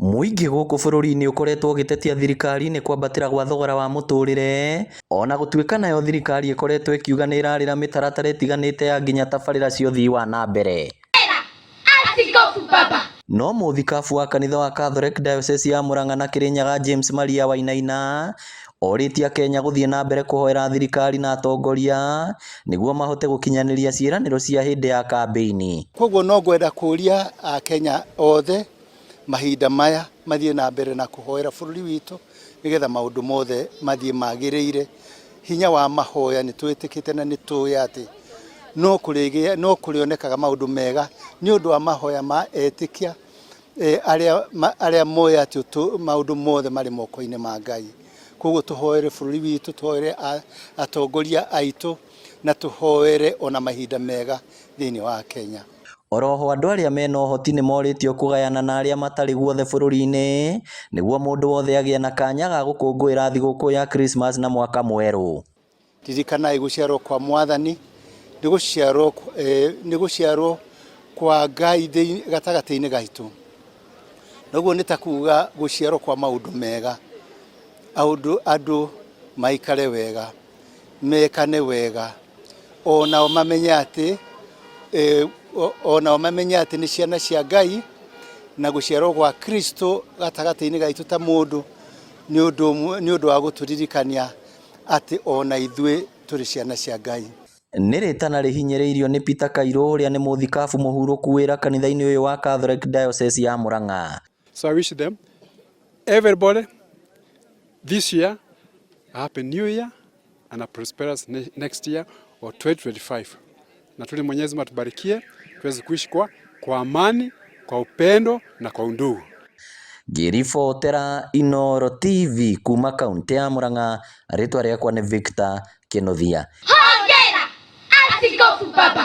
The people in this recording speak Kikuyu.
Mũingĩ gũkũ bũrũri-inĩ ũkoretwo ũgĩtetia thirikari nĩ kwambatĩra gwa thogora wa mũtũrĩre ona gũtuĩka nayo thirikari ĩkoretwo ĩkiuga nĩ ĩrarĩra mĩtaratara ĩtiganĩte ya nginya tabarĩra cia ũthii wa na mbere. No mũthikabu wa kanitha wa Catholic Diocese ya Murang'a na Kirinyaga James Maria Wainaina orĩtie akenya gũthiĩ na mbere kũhoera thirikari na atongoria nĩguo mahote gũkinyanĩria ciĩranĩro cia hĩndĩ ya kambĩini. Koguo no ngwenda kũria akenya othe mahinda maya mathiĩ na mbere na kũhoera bũrũri witũ nĩgetha maũndũ mothe mathiĩ magĩrĩire. Hinya wa mahoya nĩ twĩtĩkĩte na nĩ tũĩ atĩ no kũrĩgĩa no kũrĩonekaga maũndũ mega nĩ ũndũ wa mahoya ma etĩkia arĩa arĩa moĩ atĩ maũndũ mothe marĩ moko-inĩ ma Ngai. Koguo tũhoere bũrũri witũ, tũhoere atongoria aitũ na tũhoere ona mahinda mega thĩinĩ wa Kenya. Oroho andũ arĩa mena ũhoti nĩ morĩtio kũgayana na arĩa matarĩ guothe bũrũri-inĩ nĩguo mũndũ wothe agĩe na kanya ga gũkũngũĩra thigũkũ ya Krismas na mwaka mwerũ. Ririkanai gũciarwo kwa Mwathani nĩ gũciarwo nĩ gũciarwo kwa Ngai gatagatĩ-inĩ gaitũ. Noguo nĩ ta kuga gũciarwo kwa maũndũ mega, andũ andũ maikare wega, mekane wega, onao mamenye atĩ onao mamenye atĩ nĩ ciana cia Ngai na gũciarwo gwa Kristo gatagatĩ-inĩ gaitũ ta mũndũ nĩ ũndũ nĩ ũndũ wa gũtũririkania atĩ ona ithuĩ tũrĩ ciana cia Ngai. Nĩ rĩtana rĩhinyĩrĩirio nĩ Peter Kairũ ũrĩa nĩ mũthikabu mũhurũku wĩra kanitha-inĩ ũyũ wa Catholic Diocese ya Murang'a. So I wish them, everybody, this year, a happy new year and a prosperous next year or 2025. Na tuli Mwenyezi Mungu atubarikie tuweze kuishi kwa amani, kwa upendo na kwa undugu. Ngĩribotera Inooro TV kuma kaunti ya Murang'a, rĩtwa rĩakwa nĩ Victor Kinuthia. Hongera Askofu Baba.